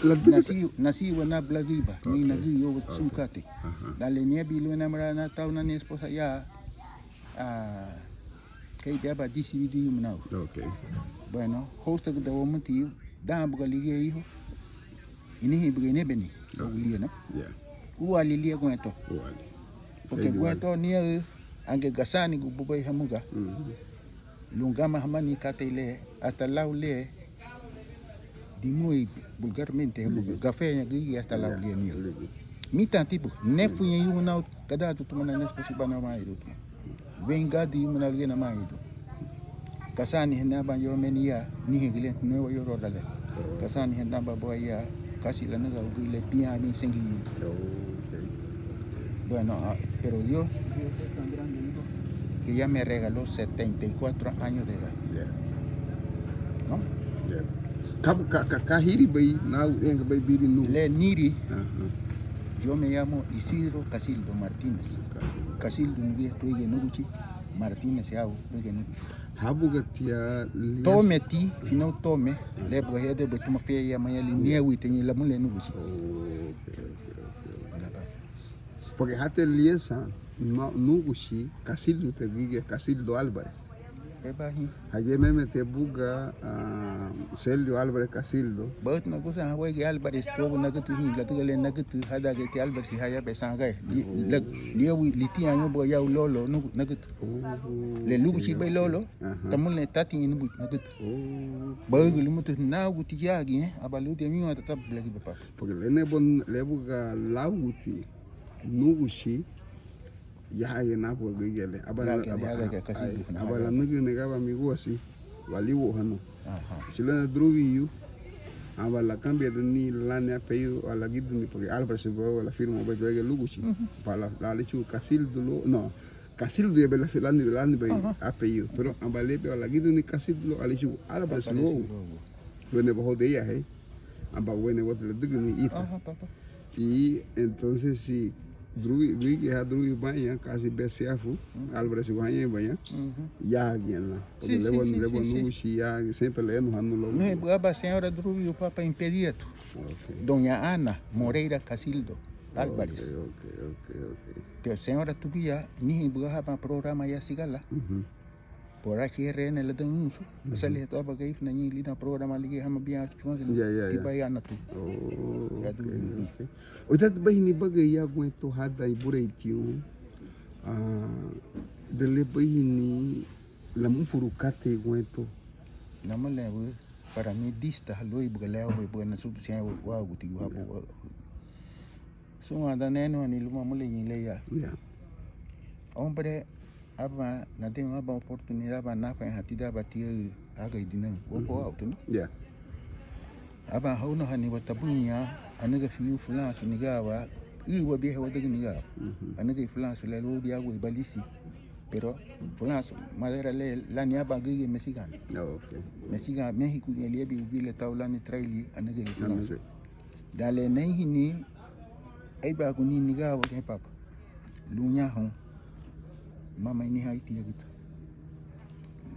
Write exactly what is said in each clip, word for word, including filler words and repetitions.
Ladüga nasi, nasi wana blagiba, ni nagü yo sun katei. Aha. Dan le niabin lun namara na tau nani esposa ya, ah, kei diaba disi widi yumunau. Ok. Bueno, hosta da wamuti, dan buga ligia hijo. Inihi buga inebeni. Ok. Ulia, ¿no? Ya. Uali lia guento. Uali. Porque guento nia, ange gasani gu bubei hamuga. Mhm. Lun gama hamani katei le, hasta lau le, dimúei vulgarmente, gafeña gigi hasta lau liña. Mitan tipu, nefuña yumunau, gadadu tumana nespusi bana mairu tuma. Wein gadi yumunau liña mairu. Kasani henaba yo menia, nihi gile nuevo yo rorale. Kasani henaba boya, kasi lanüga ugile bian mi sengi. Bueno, ah, pero Dios, Dios es tan grande, hijo, que ya me regaló setenta y cuatro años de edad. Ya. ¿No? Ya. Ka, ka, ka, ka hiri bei, nau, enga bei biri nu. Le niri. Aha. Yo me llamo Isidro Casildo Martínez. Casildo. Casildo nuguya tuege nuguchi, Martínez yau tuege nuguchi. Habuga tia liña. Tome ti, finau tome, le buga hede be tuma fe ya maya li niewi te ni lamu le nuguchi. Oh, ok, ok, ok. Porque hate liña sa, no, nuguchi, Casildo te gigia, Casildo Álvarez. Eba hi. Hage meme te buga, ah, Celio Álvarez Casildo. Baut na gusa hawa gi Álvarez, tuobu nagütü hi, ladüga le nagütü, hada ge te Álvarez hi haya be sangai. Li, la, liawi, litiña yo buga yau lolo, nugu, nagütü. Le luguchi bei lolo, aha, tamule tati ni nubu nagütü. Baügü lumutu naguti yagi, eh, aba luti amiwa tata blagi bapa. Porque le nebo, le buga laguti, nuguchi, yagi nabu gigele. Aba, aba, aba lanügü negaba miguasi, waliwo hanu. Aha. Chilena drugi yu, aba la cambia de ni lani apellido, ala giduni, porque Álvarez, la firma, bai luguchi. Para la, la lechu Casildo, no. Casildo ya be la fi-, lani, lani bei apellido, pero aba le be la giduni Casildo, ala ichu Álvarez luogu. Wene baho de ya, hey. Aba wene wate la digini ita. Aha, papa. Y entonces si drugi, drugi ha drugi baña, casi be siafu, Álvarez baña baña. Ya giana. Porque le bon, le bon nuguchi ya, siempre le enu hanu luogu. No, aba señora drugi papa impedido. Ok. Doña Ana Moreira Casildo Álvarez. Ok, ok, ok, ok. Pero señora tuguya, nihi buga haba programa ya sigala. Por H R N le dan unsu. Sali hatu aba gaifna ni lina programa ligi hama bia chunga. Ya, ya, ya. Tiba ya natu. Oh, ya du, ok, ok. Oita bahini baga ya guento hada iburei tiu. Ah, dele bahini la mufuru kate guento. Namale bu. Para mí dista, luéi buga le, buga na suficiente, wagu ti, wagu. Suma da nenu ni luma mule ni le ya. Ya. Hombre, aba, na den aba oportunidad, aba nafa hati da aba tia aga idina, wopo auto, no? Ya. Aba hauna hani watabunya, aniga fiu fulansu nigaba, i wa bihe wadagi nigaba. Aniga fulansu le lo biagu ibalisi. Pero fulansu, madera le, lani aba gigi mesigani. Oh, ok. Mesiga, México, ya liabi ugile tau lani traili, anagili fulansu. Dale neihini, aiba guni niga wa gen papa. Lunya hon. Mama ini haiti ya gitu.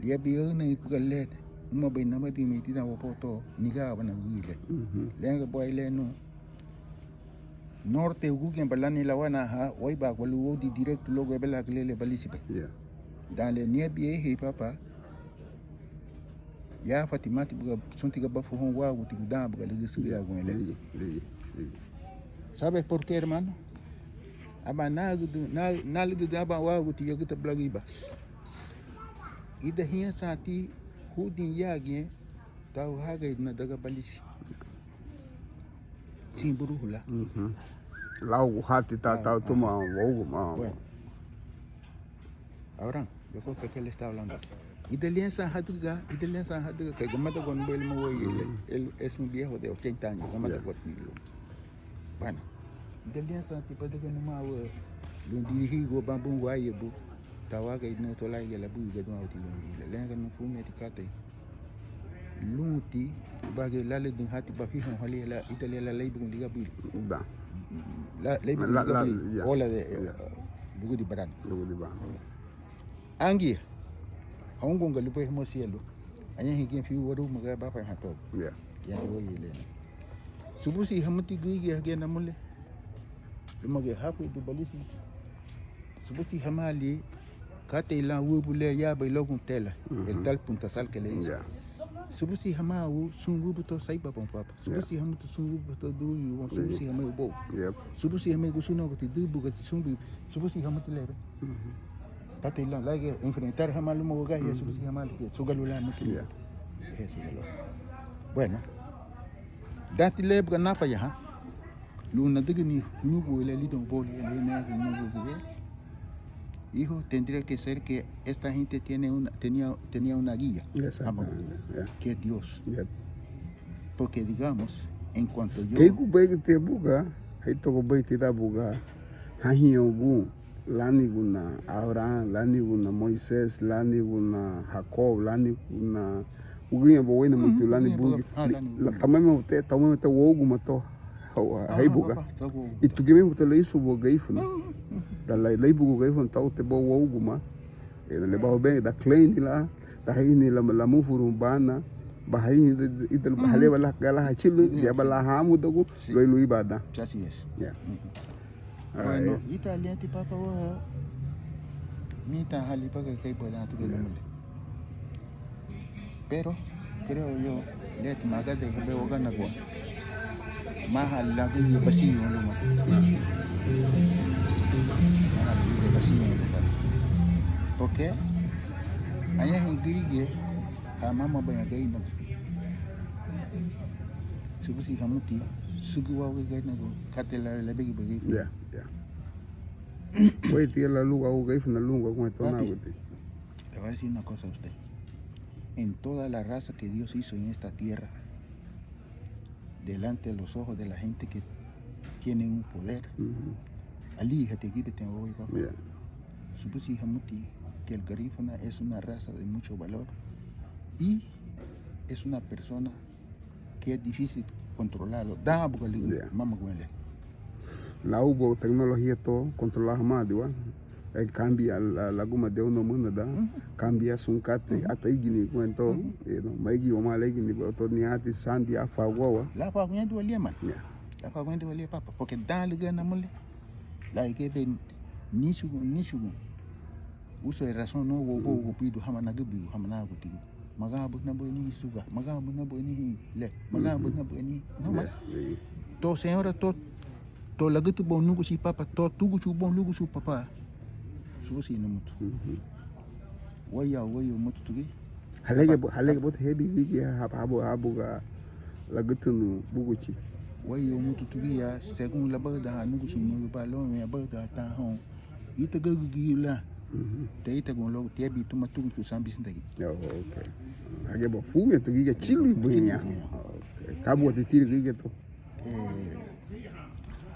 Liabi una ipuga le, uma bai namadi mi tida wapoto, niga wa na ugile. Lenga boy le no. Norte ugugiñe ba lani lawana ha, waiba walu wodi directo luagu ebela gilele balisibe. Ya. Dan le niebie hei papa. Ya Fatimati buga sunti ga bafu hon wagu ti gudan buga ligi sigi lagu ele. Ligi, ligi, ligi. ¿Sabes por qué, hermano? Aba na gudu, na, na ligi aba wagu ti yaguta blagiba. Ida hiña santi hudin yagiñe tau haga idna daga balisi. Sin buruhula. Lau hati ta, tau tuma wogu ma. Bueno. Ahora, yo creo que aquí le está hablando. Y de alianza Hadriga, y de alianza Hadriga, que gamada con bel mo, él, él es un viejo de ochenta años, gamada con. Bueno, y de alianza tipo de que no más, lo dirigí go bambú guayebu. Tawaga idna tolai ya labu ya dua uti lungi. Lenga nukume ti katei. Lunti bagi lale dun hati bafihan hali la Italia la leibu liga bui. Da. La leibu liga bui. Ola de lugu di baran. Lugu di baran. Angia. Haungunga lupe mo sielu. Anya higin fiu waru maga bafa hato. Ya. Ya ni woyi lena. Subudi hamuti gürigia hagía namule. Lúmagiñe háfuridun balisi. Subudi hamaali katei lan wübü le yabei luagun tela. El tal puntasal que le dice. Ya. Subudi hamau sun wübü to saibaboun papa. Ya. Subudi hamutu sun wübü to duyu. Subudi hamei ubou. Yep. Subudi hamei gusunaguti dübügati sunbi. Subudi hamuti lebe. Katei lan, lan enfrentar hamá luma wagía, subudi hamá liki, sugalu lan mutu. Ya. Eh, sugalu. Bueno. Danti le buga nafayaha. Lun nadügüni ñugu le lidoun boli le nagi ñugu gibe. Hijo, tendría que ser que esta gente tiene una, tenía, tenía una guía. Exactamente, ya. Que Dios. Yep. Porque digamos, en cuanto yo... Kei gubei ti buga, hei to gubei ti da buga, hahiñagun, lániguna Abraham, lániguna Moisés, lániguna Jacob, lániguna ugúñe ba weina mutu, lani bugi. Tamame te, tamame te wouguma to. Hau, hau, hei buga. I tugime mutu le isu bo garífuna. Da la, lei bugu garífuna tau te bo wouguma. E, le bahu ben, da kleini la, da haini la, la mufuru bana, ba haini, ita, haleba la, gala hachilu, ya ba la hamu dogu, loi lui ba da. Así es. Ya. Bueno, ita alianti papa wa, mita hali paga kai buena tu gala mule. Pero creo yo, leti magade hebe waganagua. Maha lagi basiñu luma. Maha lagi basiñu luma. Porque añahein gürigia ha mama baña gaina. Subudi hamuti, sugi wau gaina, katei la lebegi begi. Ya, ya. Wei tia la luga u garífuna lunga con esto. Papi, le voy a decir una cosa a usted. En toda la raza que Dios hizo en esta tierra, delante de los ojos de la gente que tiene un poder, alí hati aquí te tengo hoy, papá. Ya. Subudi hamuti que el garífuna es una raza de mucho valor y es una persona que es difícil controlarlo. Dan buga ligu, ya, mama guenle. Lau bo tecnología to controlar hamadiwa. E cambia la, laguma de uno muna da. Cambia sun katei, ata igini guento. E, no, maigi o ma legini bo to ni ati sandi afa guawa. La afa guendu alia man. Ya. La afa guendu alia papa. Porque dan liga namule. La ike be nisugu, nisugu. Uso de razón no, wo, wo, wo, pidu, hama nagubigu, hama nagutigu. Maganbunabuni suga, maganbunabuni le, maganbunabuni. No, ma. To señora, to, to lagütüboun núguchi papa, to túguchuboun lúguchu papa. Subudi numutu. Waya, waya, mutu tugi. Halege, halege bote hebi gigi habu, habu ga lagütünu buguchi. Waya, mutu tugi ya, según labada ha núguchi ni balome abada ta hon. Ita gagu gila. Te ita gun logu te abi tuma tugu chu sambi sindagi. Oh, okay. Hage ba fume tu giga chilu bunya. Okay. Kabu ati tiri giga tu. Eh,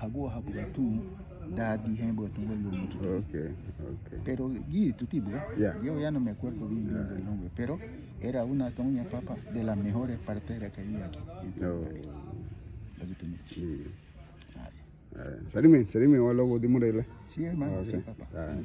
hagu habu tu dadi hembo tu wayu mutu. Okay, okay. Pero gi tu tibu. Yeah. Yo ya no me acuerdo bien, bien del nombre, pero era una doña papa de las mejores parteras que había aquí. Oh. Lagi tu mutu. Sí. Ay. Eh, sarime, sarime, wa logo dimurei le. Sí, hermano, sí, papá. Ah.